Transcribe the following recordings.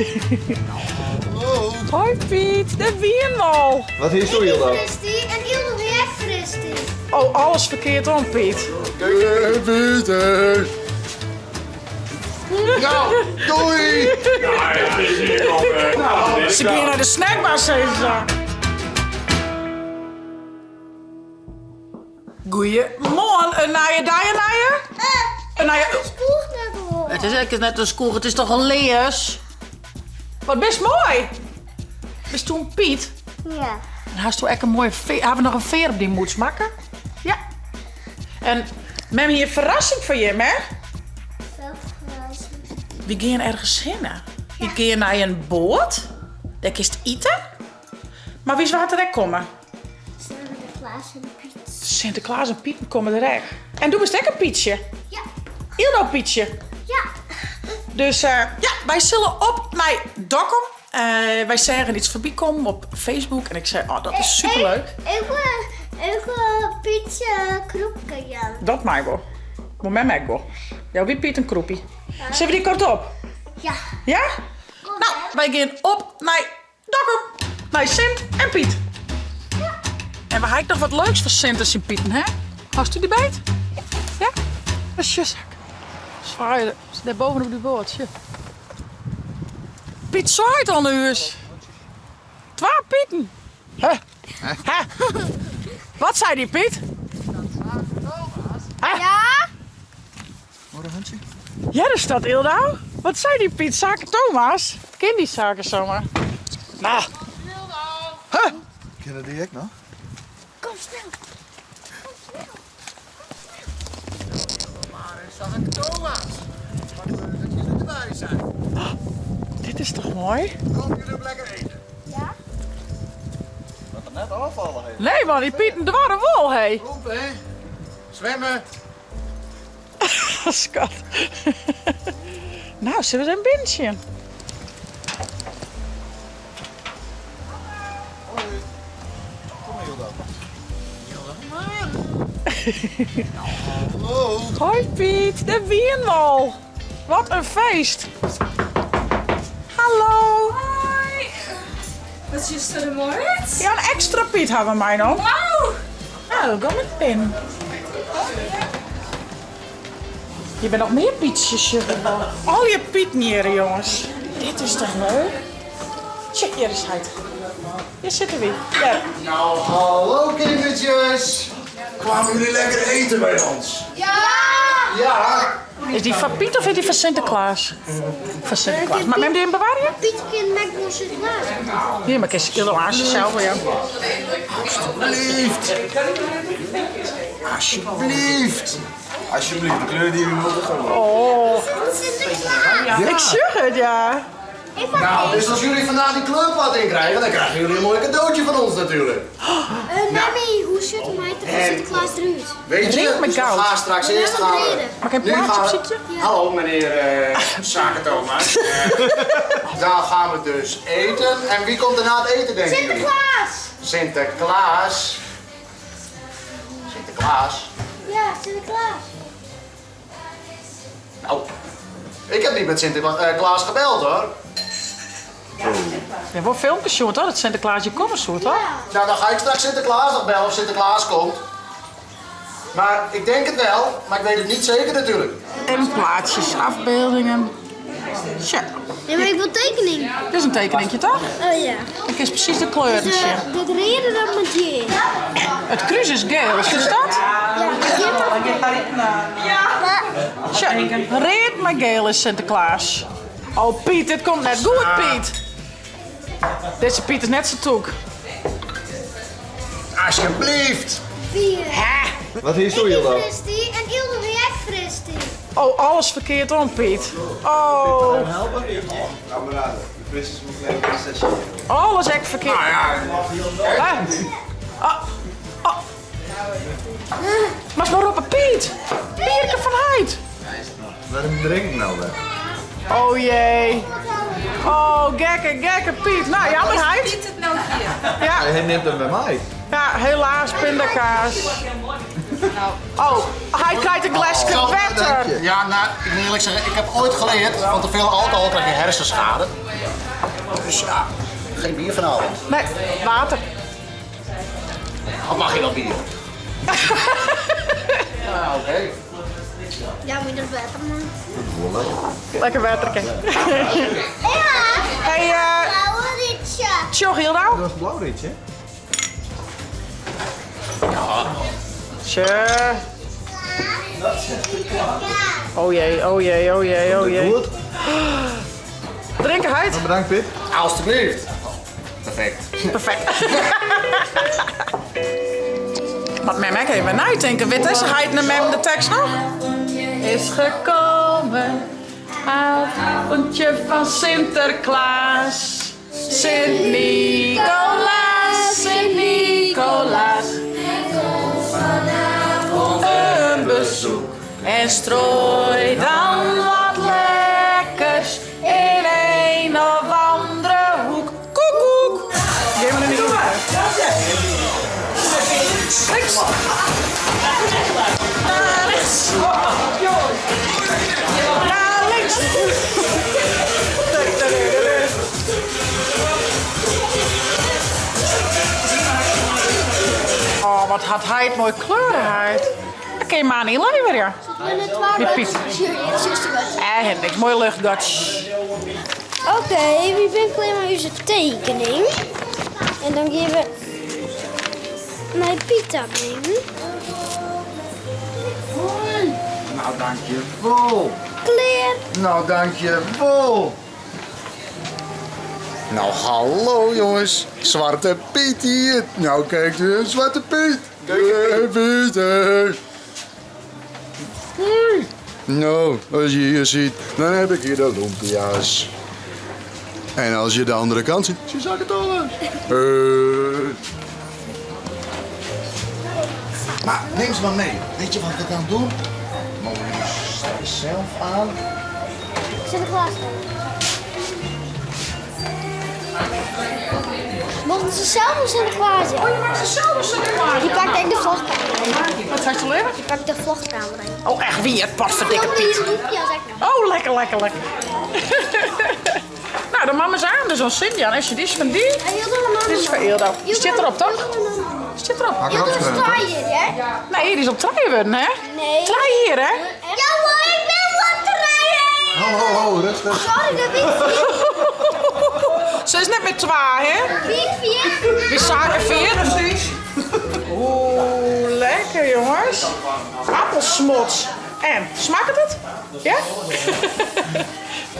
Hallo. Hoi Piet, dêr wienen we al. Wat hiest oer dan? Christy en Ildo wie ek Christy. Oh, alles ferkeard om, Piet. Peter. Nou, doei! Ze gean nei de snackbar, sizze se. Goeiemoarn, in nije dei, in nije? In nije... Skoech net oan. It is ek net in skoech, it is toch in lears? Wat bist moai! Bist in Piet? Ja. En hasto ek in moaie fear? Hawwe we noch in fear op dyn mûts makke? Ja. En mem hie in ferrassing foar jim, hè? Welke verrassing? Wy gean ergens hinne. Wy gean nei in boat. Dêr kinst ite. Mar witst wa't der ek komme? Sinterklaas en Piet. Sinterklaas en Pieten komme der ek. En do bist ek in Pietsje? Ja. Hielendal Pietsje? Ja. Dus uh, ja, wy sille op nei Dokkum. Uh, wy seagen iets foarby kommen op Facebook en ik sei, oh, dat is superleuk. Ik wil, ik wil Pietje kroepke jaan. Dat mei wol. Wol mem ek wol. Jou wy Piet in kroepie. Sille we dy kant op? Ja. Ja? Nou, wy gean op nei Dokkum! Nei Sint en Piet. En we ha ek noch wat leuks foar Sint en syn Pieten, hè? Hast du dy byt? Ja? Dat is sjoch. Swaaie dêr bovenop dy boat, sjoch. Piet swaait al nei ús. Twa Pieten. Huh? Huh? Wat sei dy Piet? Huh? Ja? Ja, daar staat Ildo. Wat sei dy Piet? Sake Thomas? Kin dy saken zomaar? Nou. Huh? Kennen dy ek noch? Kom snel. Kom snel. Maar Sake Thomas. Wat leuk dat jullie erbij zijn. Dit is toch mooi? Kom jullie op lekker eten. Ja? Wat er net ôffallen heeft. Nee man, dy Pieten doare wol, hé. Komt hè? Zwemmen. Skat. Nou, sille we ris even binnen sjen? Hoi. Kom maar, Hilda. Hallo. Hoi Piet, dêr wienen we al. Wat in feest. Hallo. Hoi. Wat sjochst der moai út? Ja, in ekstra Piet hawwe we meinommen. Wow! Nou, kom met pin. Hjir binne noch mear Pietsjes. Allegear Pieten hjir, jonges. Dit is toch leuk? Tsjek, hjir is heit. Hjir sitte wy. Dêr. Nou, hallo kindertjes. Kwamen jullie lekker eten bij ons? Ja! Ja. Is dy foar Piet of is dy foar Sinteklaas? Foar Sinteklaas. Moat mem dy even bewarje? Piet kin net wol Sinteklaas. Ja, mar kinst se sels wol jaan. Alsjeblieft. Alsjeblieft. Alsjeblieft, de kleur die u wilde gewoon. Oh, Sinterklaas! ik sjoch it, ja. Ik pak Nou, één. dus als jullie vandaag die kleurplaat in krijgen, dan krijgen jullie een mooi cadeautje van ons natuurlijk. Eh, Mammy, hoe zit het mij toch Sinterklaas eruit? Weet je, Ring met dus we goud. gaan straks Ja, eerst wat gaan we... reden. Mag ik een Nu plaatje gaan we- opzoeken? Hallo meneer eh Zaken Thomas. Eh, dan gaan we dus eten. En wie komt er na het eten, denken jullie? Sinterklaas! Sinterklaas. Sinterklaas? Ja, Sinterklaas. Nou, ik heb niet met Sinterklaas gebeld hoor. Ja, wol filmkes sjoen toch? Dat Sinterklaas hjir komme soe toch? Nou, dan ga ik straks Sinterklaas nog bellen of Sinterklaas komt. Maar ik denk het wel, maar ik weet het niet zeker natuurlijk. En plaatsjes, afbeeldingen. Tja, Ja, maar ik wil tekening. dit is een tekeningje toch? Oh ja. Ik is precies de kleur. Dus, zien. dit reden dan met je. It krús is geel, sjochst dat? Ja, Tja, read mei geel is Sinterklaas. Oh Piet, dit komt net goed Piet. Dizze Piet is net sa tûk. Alsjeblieft. Hè? Wat is er dan? Fristie en Ilde wie ek fristie. Oh, alles ferkeard om Piet. Oh. Helpen? Nou, maar de frisjes moeten even een sessie. Alles ek ferkeard. Nou ja. Hè? Oh. Oh. Moatst mar roppe Piet. Pierke fan heit. Waarom drink ik nou weg? Oh jee. Oh, gekke, gekke Piet. Nou, jammer heit. Piet it no hier. Ja. Hy nimt him by my. Ja, helaas pindakaas. Oh, hy krijt in gleske wetter. Ja, nou, ik moet eerlijk zeggen, ik heb ooit geleerd, van te veel alcohol krijg je hersenschade. Dus ja, geen bier vanavond. Nee, water. Of mag je wel bier? Ja, oké. Ja, moet je dat water man. Lekker wetterke. Ja. Hey, Blauwe ritje. Tjoch Hildo. Dat was een blauw ritje. Tje. Oh jee, oh jee, oh jee, oh jee. Goed. Drinken uit. Bedankt Pit. Alsjeblieft. Perfect. Perfect. Wat mem ik even nadenken. Weet deze heid naar mem de tekst nog? Is gekomen avondje van Sinterklaas. Sint-Nicolaas, Sint-Nicolaas. Vanavond een bezoek. En strooi dan wat lekkers in een of andere hoek. Koekoek. Geef me er niet Links. Naar rechts. Naar links. Oh, wat had hij het mooi kleurenheid. Dat kun je maar niet leveren, ja. Die Piet. Hendrik, mooi luchtgat. Oké, wie ben klaar met onze tekening. En dan geven we naar Pita brengen. Nou, dankjewel. Kleer. Nou, dankjewel. Nou, hallo jongens. Zwarte Piet hier. Nou, kijk, de Zwarte Piet. Hey, Piet, hey. Hoi. Nou, als je hier ziet, dan heb ik hier de lumpia's. En als je de andere kant ziet, zie je zakken dollars. Hey. Maar neem ze maar mee. Weet je wat we dan doen? Mogen jullie straks zelf aan? Sinterklaas. Mochten ze zelf een Sinterklaas Oh, je maakt ze zelf een Sinterklaas. Die pakt echt de vlogcamera. Wat zei ze leren? Die pakt de vlogcamera. Oh, echt wie het potverdikke Piet. Oh, lekker, lekker, lekker. nou, de mama is aan, dus ons Sint-Jan. Als je die is van die, dit is van Eeldo. Die zit erop, toch? Zit erop. Je doet hier, hè? Nee, die is op treien worden, hè? Nee. Treien hier, hè? Ja hoor, ik ben wat treien. Ho, ho, ho, rustig. Sorry, dat weet ik Ze is net met twee, hè? Vier, vier. Wie zaken vier, precies. Oeh, lekker jongens. Appelsmots. En, smaakt het? Ja?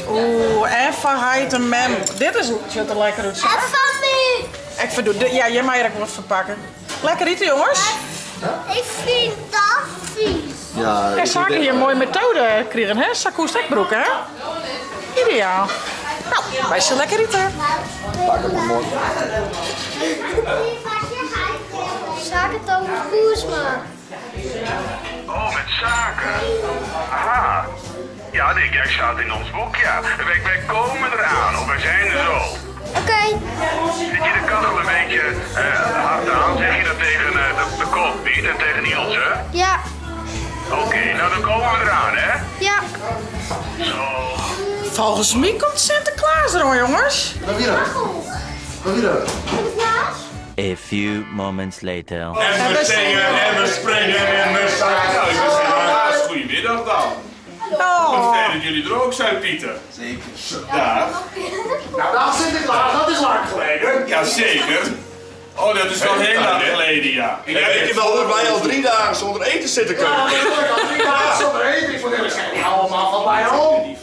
Oeh, en van heid en mem. Dit is, ziet er lekker uit. En van mij. Ik verdoe, ja, jij mag er ook wat verpakken. Lekker eten, jongens. Ik vind dat vies. Ja, En zaken hier een mooie methode krijgen, hè? Sakoes Ekbroek, hè? Ideaal. Nou, wij zijn lekker eten. Pak hem mooi. Zaken Thomas Boersma. Oh, met zaken. Aha. Ja, nee, jij staat in ons boek, ja. Wij komen eraan, of wij zijn er zo. Oké. Zit je de kachel een beetje hard aan? Zeg je dat tegen de kok, Piet, en tegen Niels, hè? Ja. Oké, nou dan komen we eraan, hè? Ja. Zo. Volgens mij komt Sinterklaas er hoor, jongens. Wat wie dat? Wat wie dat? Sinterklaas? A few moments later. En we zingen, en we springen, en we zakken. Nou, ik wil zeggen, goedemiddag dan. Wat Oh. fijn dat jullie er ook zijn, Pieter. Zeker. Dag. Nou, dag Sinterklaas, dat is lang geleden. Jazeker. Oh, dat is al heel lang geleden, ja. Ik weet je wel dat wij al drie dagen zonder eten zitten kunnen. Ja, ik al drie dagen zonder eten. Ik moet eerlijk zeggen, die houden allemaal van mij om.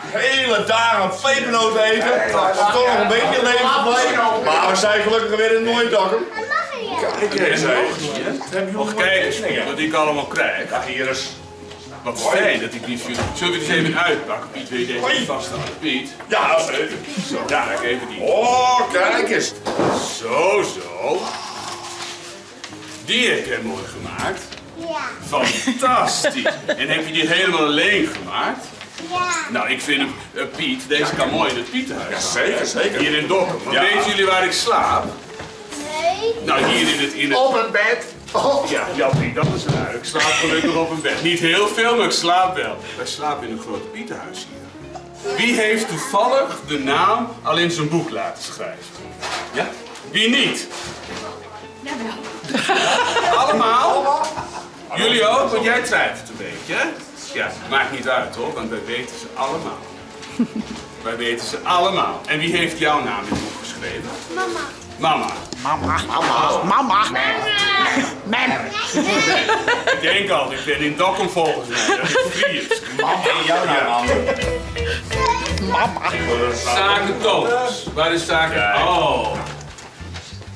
Hele dagen pepernoten eten. Om toch nog een beetje leven te blijven. Maar we zijn gelukkig weer in het mooie Dokkum. Dat mag je. Kijk eens. hè. Och, kijk eens, Piet, wat ik allemaal krijg. Dag Iris. Wat fijn dat ik die van jullie... Zullen we die eens even uitpakken? Piet, wil je deze Hoi. even vasthouden? Piet. Ja, zeker. Zo, ja, ik even die. Oh, kijk eens. Zo, zo. Die heb jij mooi gemaakt. Ja. Fantastisch. En heb je die helemaal alleen gemaakt? Ja. Nou, ik vind hem, Piet, deze kan mooi in het Pietenhuis. Ja, zeker, zeker. Hier in Dokkum. Want Ja. weten jullie waar ik slaap? Nee. Nou, hier in het, in het... Op het bed. Ja, Jappie, dat is raar. Ik slaap gelukkig op een bed. Niet heel veel, maar ik slaap wel. Wij slapen in een groot pietenhuis hier. Wie heeft toevallig de naam al in zijn boek laten schrijven? Ja? Wie niet? Jawel. Allemaal? Jullie ook? Want jij twijfelt een beetje, hè? Ja, maakt niet uit hoor, want wij weten ze allemaal. Wij weten ze allemaal. En wie heeft jouw naam in het boek geschreven? Mama. Mama. Mama. Mama. Mem. Ik denk al, ik ben in Dokkum volgens mij. Dat is Fries. Mama, jouw naam. Mama. Zaken Thomas. Waar is Zaken? Oh.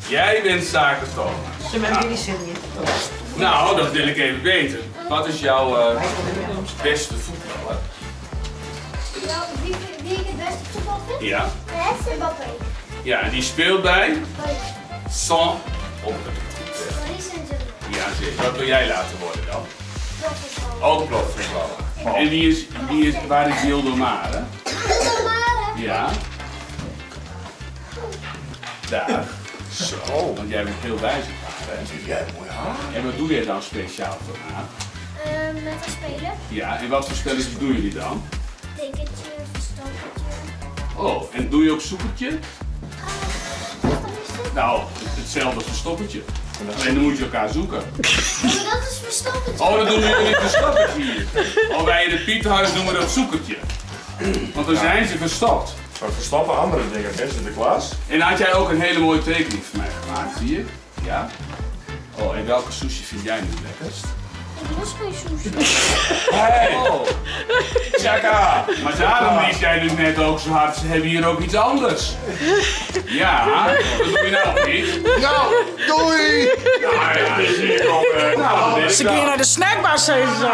Jij bent Zaken Thomas. Ze hebben jullie zin in. Nou, dat wil ik even weten. Wat is jouw beste voetballer? Ja, wie ik het beste voetbal vind? Ja. Mbappé. Ja, en die speelt bij Paris. Saint Paris Saint-Germain. Ja, zeker. Wat wil jij laten worden dan? Profvoetbal. Ook profvoetballer. En waar is Gildo Mare? Mare. Ja. Daar. Zo. Want jij bent heel wijs op haar, hè? Jij hebt mooi haar. En wat doe jij dan speciaal voor haar? Met haar spelen. Ja, en wat voor spelletjes doen jullie dan? Tekentje, verstoppertje. Oh, en doe je ook zoekertje? Wat is dit? Nou, hetzelfde verstoppertje. Alleen dan moet je elkaar zoeken. Maar dat is verstoppertje. Oh, dat doen jullie verstoppertje hier. Oh, wij in het Pietenhuis noemen dat zoekertje. Want dan zijn ze verstopt. Maar verstoppen andere dingen, hè, Sinterklaas? En had jij ook een hele mooie tekening voor mij gemaakt, zie ik? Ja? Oh, en welke sushi vind jij nu het lekkerst? Ik lust geen sushi. Hey! Oh. Tjaka! Maar daarom liep jij dus net ook zo hard. Ze hebben hier ook iets anders. Ja, dat doe je nou niet. Nou, doei! Nou ja, hier komen. Nou, dat Ze ik keer wel. naar de snackbar, zei ze.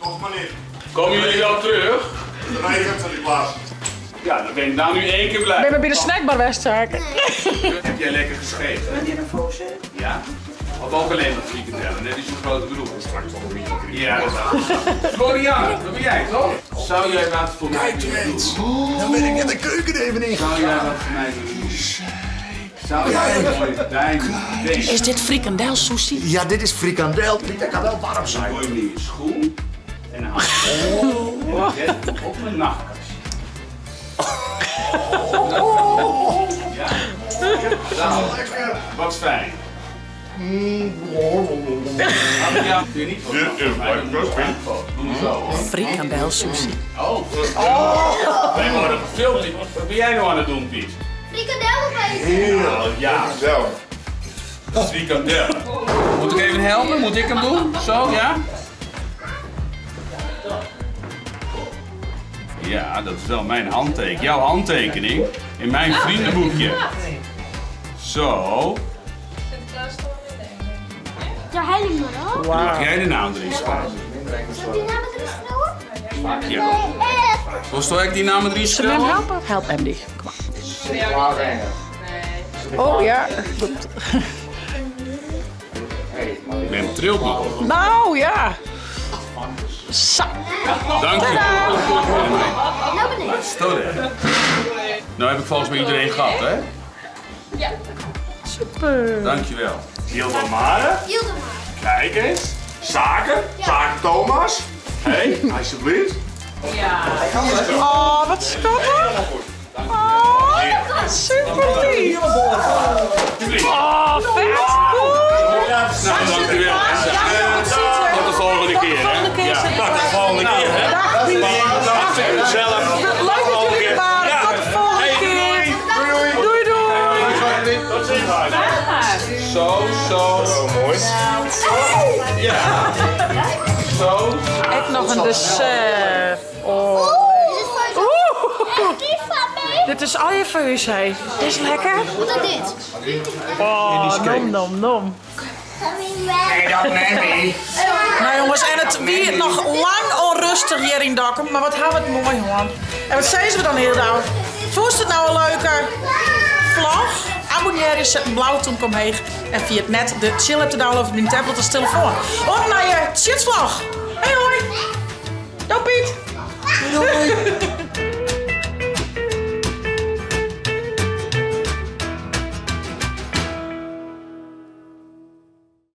Toch maar niet. Komen jullie wel terug? Het regent, Sinterklaas. Ja, dan ben ik nou nu één keer blij. Ben je bij de snackbar wegzaken? Heb jij lekker geschreven? Wil je ervoor zitten? Ja? Of ook alleen maar frikandellen, net als je grote broer. Ja, dat is Florian, dat ben jij toch? Zou jij wat voor mij willen doen? Dan ben ik net de keuken even in. Zou jij wat voor mij willen doen? Zou jij een mooie wijn willen Is dit frikandel sushi? Ja, dit is frikandel. Dat kan wel warm zijn. Gooi hem in je schoen en dan hou en dan zet ik hem op mijn nachtkastje. Ja. Nou, wat fijn. Ja, kun je niet wat Dit is van mij, dan moet je aanvallen. Doe zo. Frikandel sushi. Oh. Wij worden gefilmd. Wat ben jij nou aan het doen, Piet? Frikandel opeten. Nou ja, Zo. frikandel. Moet ik even helpen? Moet ik hem doen? Zo, ja? Ja, dat is wel mijn handtekening. Jouw handtekening in mijn vriendenboekje. Zo. Ja, helemaal. Nu mag jij de naam erin schrijven. Zal ik die namen erin schreeuwen? Ja. Zal ik die naam erin Zullen we hem schrijven? helpen? Help Andy. Kom maar. Oh ja. Men trilt nog. Nou ja. Zo. Dank je. Nou beneden. Story. Nou heb ik volgens mij iedereen gehad, hè? Super. Dankjewel. Gildo Mare. Gildo Mare. Kijk eens. Zaken. Zaken Thomas. Hé, hey, alsjeblieft. Oh, wat schattig. Oh, super lief. Oh, vet. Cool. Nou, dankjewel. Tot de volgende keer, hè? Tot de volgende keer, Ja. zeker. Tot de volgende keer, hè? Dag Piet. Dag, gezellig. Leuk dat jullie er waren. Tot de volgende keer. Doei doei. Tot ziens. Zo, zo. Zo mooi. Ja. Zo. Ik nog een dessert. Oh. Is dit voor Oeh. Echt lief van mij? Dit is al je feus, hé. Dit is lekker. Wat is dit? Oh, nom nom nom. Nou jongens, en het wie nog lang onrustig hier in Dokkum, maar wat hebben we het mooi hoor. En wat zijn ze dan heel nou? Voest het nou een leuke vlog? Abonneer je, zet een blauw toon omheen en via het net de chill app te downloaden op je tablet als telefoon. Op naar je shitsvlog. Hey hoi. Doei Piet. Doei.